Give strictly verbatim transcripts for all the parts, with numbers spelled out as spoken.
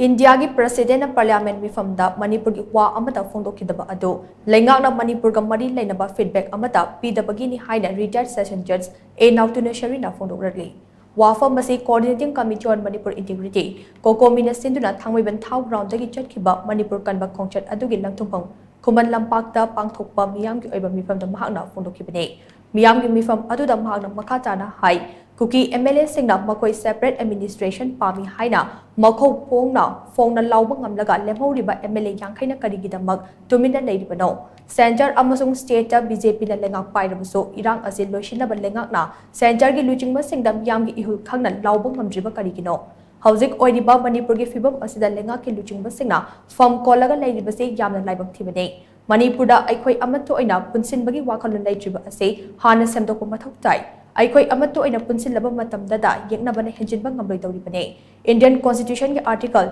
ꯏꯟꯗꯤꯌꯥꯒꯤ ꯄ꯭ꯔꯁꯤꯗꯦꯟꯅ ꯄꯥꯔꯂꯤꯌꯥꯃꯦꯟ ꯃꯤꯐꯝꯗ ꯃꯅꯤꯄꯨꯔꯒꯤ ꯋꯥ ꯑꯃꯠꯇ ꯐꯣꯡꯗꯣꯛꯈꯤꯗꯕ ꯑꯗꯨ ꯂꯩꯉꯥꯛꯅ ꯃꯅꯤꯄꯨꯔꯒ ꯃꯔꯤ ꯂꯩꯅꯕ ꯐꯤꯗꯕꯦꯛ ꯑꯃꯠꯇ ꯄꯤꯗꯕꯒꯤꯅꯤ ꯍꯥꯏꯅ ꯔꯤꯇꯥꯌꯔ ꯁꯦꯁꯟ ꯖꯖ ꯑꯦ ꯅꯥꯎꯇꯨꯅꯦꯁꯔꯤꯅ ꯐꯣꯡꯗꯣꯛꯂꯛꯂꯤ꯫ ꯋꯥꯐꯝ ꯑꯁꯤ Coordinating Committee on Manipur Integrity, ꯀꯣꯀꯣꯃꯤꯅ ꯁꯤꯟꯗꯨꯅ ꯊꯥꯡꯃꯩꯕꯟ ꯊꯥꯎ ꯒ꯭ꯔꯥꯎꯟꯗꯒꯤ ꯆꯠꯈꯤꯕ ꯃꯅꯤꯄꯨꯔ ꯀꯟꯕ ꯈꯣꯡꯆꯠ ꯑꯗꯨꯒꯤ ꯂꯪꯊꯨꯡꯐꯝ ꯈꯨꯃꯟ ꯂꯝꯄꯥꯛꯇ ꯄꯥꯡꯊꯣꯛꯄ ꯃꯤꯌꯥꯝꯒꯤ ꯑꯣꯏꯕ ꯃꯤꯐꯝꯗ ꯃꯍꯥꯛꯅ ꯐꯣꯡꯗꯣꯛꯈꯤꯕꯅꯤ꯫ ꯃꯤꯌꯥꯝꯒꯤ ꯃꯤꯐꯝ ꯑꯗꯨꯗ ꯃꯍꯥꯛꯅ ꯃꯈꯥ ꯇꯥꯅ ꯍꯥꯏ, ꯀꯨꯀꯤ ꯑꯦꯝ ꯑꯦꯜ ꯑꯦꯁꯤꯡꯅ ꯃꯈꯣꯏ separate administration ꯄꯥꯝꯃꯤ ꯍꯥꯏꯅ ꯃꯈꯧ ꯐꯣꯡꯅ ꯐꯣꯡꯅ ꯂꯥꯎꯕ ꯉꯝꯂꯒ ꯂꯦꯝꯍꯧꯔꯤꯕ ꯑꯦꯝ ꯑꯦꯜ ꯑꯦ ꯌꯥꯡꯈꯩꯅ ꯀꯔꯤꯒꯤꯗꯃꯛ ꯇꯨꯃꯤꯟꯅ ꯂꯩꯔꯤꯕꯅꯣ? ꯁꯦꯟꯇꯔ ꯑꯃꯁꯨꯡ ꯁ꯭ꯇꯦꯠꯇ ꯕꯤ ꯖꯦ ꯄꯤꯅ ꯂꯩꯉꯥꯛ ꯄꯥꯏꯔꯕꯁꯨ ꯏꯔꯥꯡ ꯑꯁꯤ ꯂꯣꯏꯁꯤꯟꯅꯕ ꯂꯩꯉꯥꯛꯅ ꯁꯦꯟꯇꯔꯒꯤ ꯂꯨꯆꯤꯡꯕꯁꯤꯡꯗ ꯃꯤꯌꯥꯝꯒꯤ ꯏꯍꯨꯜ ꯈꯪꯅ ꯂꯥꯎꯕ ꯉꯝꯗ꯭ꯔꯤꯕ ꯀꯔꯤꯒꯤꯅꯣ? ꯍꯧꯖꯤꯛ ꯑꯣꯏꯔꯤꯕ ꯃꯅꯤꯄꯨꯔꯒꯤ ꯐꯤꯕꯝ ꯑꯁꯤꯗ ꯂꯩꯉꯥꯛꯀꯤ ꯂꯨꯆꯤꯡꯕꯁꯤꯡꯅ ꯐꯝ ꯀꯣꯜꯂꯒ ꯂꯩꯔꯤꯕꯁꯤ ꯌꯥꯝꯅ ꯂꯥꯏꯕꯛ ꯊꯤꯕꯅꯤ꯫ ꯃꯅꯤꯄꯨꯔꯗ ꯑꯩꯈꯣꯏ ꯑꯃꯠꯇ ꯑꯣꯏꯅ ꯄꯨꯟꯁꯤꯟꯕꯒꯤ ꯋꯥꯈꯜꯂꯣꯟ ꯂꯩꯇ꯭ꯔꯤꯕ ꯑꯁꯤ ꯍꯥꯟꯅ ꯁꯦꯝꯗꯣꯛꯄ ꯃꯊꯧ ꯇꯥꯏ꯫ ꯑꯩꯈꯣꯏ ꯑꯃꯠꯇ ꯑꯣꯏꯅ ꯄꯨꯟꯁꯤꯜꯂꯕ ꯃꯇꯝꯗꯗ ꯌꯦꯛꯅꯕꯅ ꯍꯦꯟꯖꯤꯟꯕ ꯉꯝꯂꯣꯏꯗꯧꯔꯤꯕꯅꯤ꯫ Indian Constitution ꯒꯤ Article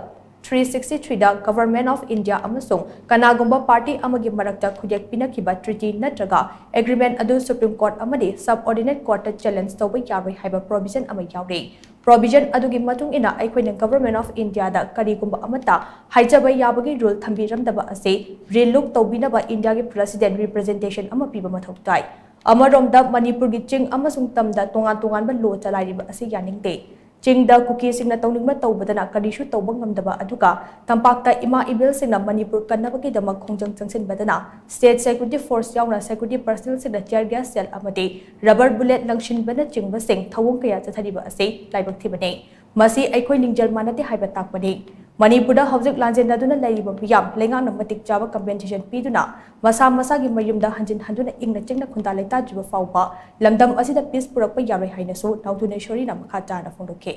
three sixty three the Government of India ꯑꯃꯁꯨꯡ ꯀꯅꯥꯒꯨꯝꯕ party ꯑꯃꯒꯤ ꯃꯔꯛꯇ ꯈꯨꯠꯌꯦꯛ ꯄꯤꯅꯈꯤꯕ treaty ꯅꯠꯇ꯭ꯔꯒ agreement ꯑꯗꯨ Supreme Court ꯑꯃꯗꯤ subordinate court ꯇ challenge ꯇꯧꯕ ꯌꯥꯔꯣꯏ ꯍꯥꯏꯕ provision ꯑꯃ ꯌꯥꯎꯔꯤ꯫ Provision ꯑꯗꯨꯒꯤ ꯃꯇꯨꯡ ꯏꯟꯅ ꯑꯩꯈꯣꯏꯅ Government of India ꯗ ꯀꯔꯤꯒꯨꯝꯕ ꯑꯃꯠꯇ ꯍꯥꯏꯖꯕ ꯌꯥꯕꯒꯤ rule ꯊꯝꯕꯤꯔꯝꯗꯕ ꯑꯁꯤ relook ꯇꯧꯕꯤꯅꯕ ꯏꯟꯗꯤꯌꯥꯒꯤ President representation ꯑꯃ ꯄꯤꯕ ꯃꯊꯧ ꯇꯥꯏ꯫ ꯑꯃꯔꯣꯝꯗ ꯃꯅꯤꯄꯨꯔꯒꯤ ꯆꯤꯡ ꯑꯃꯁꯨꯡ ꯇꯝꯗ ꯇꯣꯉꯥꯟ ꯇꯣꯉꯥꯟꯕ law ꯆꯂꯥꯏꯔꯤꯕ ꯑꯁꯤ ꯌꯥꯅꯤꯡꯗꯦ꯫ ꯆꯤꯡꯗ ꯀꯨꯀꯤꯁꯤꯡꯅ ꯇꯧꯅꯤꯡꯕ ꯇꯧꯕꯗꯅ ꯀꯔꯤꯁꯨ ꯇꯧꯕ ꯉꯝꯗꯕ ꯑꯗꯨꯒ ꯇꯝꯄꯥꯛꯇ ꯏꯃꯥ ꯏꯕꯦꯜꯁꯤꯡꯅ ꯃꯅꯤꯄꯨꯔ ꯀꯟꯅꯕꯒꯤꯗꯃꯛ ꯈꯣꯡꯖꯪ ꯆꯪꯁꯤꯟꯕꯗꯅ state security force ꯌꯥꯎꯅ security personnel ꯁꯤꯡꯅ tear gas shell ꯑꯃꯗꯤ rubber bullet ꯂꯪꯁꯤꯟꯕꯅꯆꯤꯡꯕꯁꯤꯡ ꯊꯧꯑꯣꯡ ꯀꯌꯥ ꯆꯠꯊꯔꯤꯕ ꯑꯁꯤ ꯂꯥꯏꯕꯛ ꯊꯤꯕꯅꯤ꯫ ꯃꯁꯤ ꯑꯩꯈꯣꯏ ꯂꯤꯡꯖꯦꯜ ꯃꯥꯟꯅꯗꯦ ꯍꯥꯏꯕ ꯇꯥꯛꯄꯅꯤ꯫ ꯃꯅꯤꯄꯨꯔꯗ ꯍꯧꯖꯤꯛ ꯂꯥꯟꯖꯦꯟꯅꯗꯨꯅ ꯂꯩꯔꯤꯕ ꯃꯤꯌꯥꯝ ꯂꯩꯉꯥꯛꯅ ꯃꯇꯤꯛ ꯆꯥꯕ compensation ꯄꯤꯗꯨꯅ ꯃꯁꯥ ꯃꯁꯥꯒꯤ ꯃꯌꯨꯝꯗ ꯍꯟꯖꯤꯟ ꯍꯟꯗꯨꯅ ꯏꯪꯅ ꯆꯤꯛꯅ ꯈꯨꯟꯗꯥ ꯂꯩꯇꯥꯗ꯭ꯔꯤꯕ ꯐꯥꯎꯕ ꯂꯝꯗꯝ ꯑꯁꯤꯗ peace ꯄꯨꯔꯛꯄ ꯌꯥꯔꯣꯏ ꯍꯥꯏꯅꯁꯨ ꯅꯥꯎꯇꯨꯅꯦꯁꯣꯔꯤꯅ ꯃꯈꯥ ꯇꯥꯅ ꯐꯣꯡꯗꯣꯛꯈꯤ꯫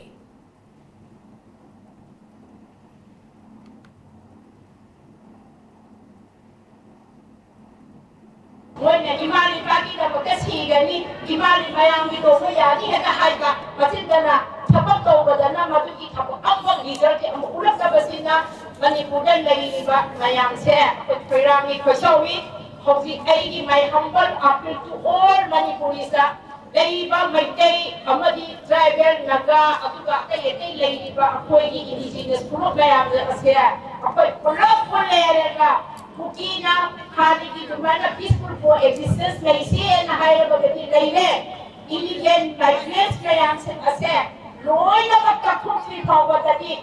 ꯃꯣꯏꯅ ꯏꯃꯥ ꯏꯄꯥꯒꯤꯗꯃꯛꯇ ꯁꯤꯒꯅꯤ, ꯏꯃꯥ ꯃꯌꯥꯝꯒꯤ ꯇꯣꯡꯕ ꯌꯥꯅꯤ ꯍꯦꯛꯇ ꯍꯥꯏꯕ, ꯃꯆꯤꯟꯗꯅ ꯊꯕꯛ ꯇꯧꯕꯗꯅ ꯃꯗꯨꯒꯤ ꯊꯕꯛ ꯑꯃꯐꯥꯎ result ꯑꯃ ꯎꯔꯛꯇꯕꯁꯤꯅ ꯃꯅꯤꯄꯨꯔꯗ ꯂꯩꯔꯤꯕ ꯃꯌꯥꯝꯁꯦ ꯑꯩꯈꯣꯏ ꯈꯣꯏꯔꯥꯡꯏ, ꯈꯣꯏꯁꯥꯎꯏ꯫ ꯍꯧꯖꯤꯛ ꯑꯩꯒꯤ my humble appeal to all Manipuris ꯗ ꯂꯩꯔꯤꯕ ꯃꯩꯇꯩ ꯑꯃꯗꯤ tribal ꯂꯒ ꯑꯗꯨꯒ ꯑꯇꯩ ꯑꯇꯩ ꯂꯩꯔꯤꯕ ꯑꯩꯈꯣꯏꯒꯤ indigenous group ꯃꯌꯥꯝ ꯑꯁꯦ ꯑꯩꯈꯣꯏ ꯄꯨꯂꯞ ꯄꯨꯜꯂꯦꯔꯒ ꯀꯨꯀꯤꯅ ꯍꯥꯟꯅꯒꯤ ꯑꯗꯨꯃꯥꯏꯅ peaceful coexistence ꯂꯩꯁꯦꯅ ꯍꯥꯏꯔꯕꯗꯤ ꯂꯩꯔꯦ꯫ Illegal migrants ꯃꯌꯥꯝꯁꯤꯡ ꯑꯁꯦ ꯂꯣꯏꯅꯃꯛ ꯀꯛꯊꯣꯛꯇ꯭ꯔꯤ ꯐꯥꯎꯕꯗꯗꯤ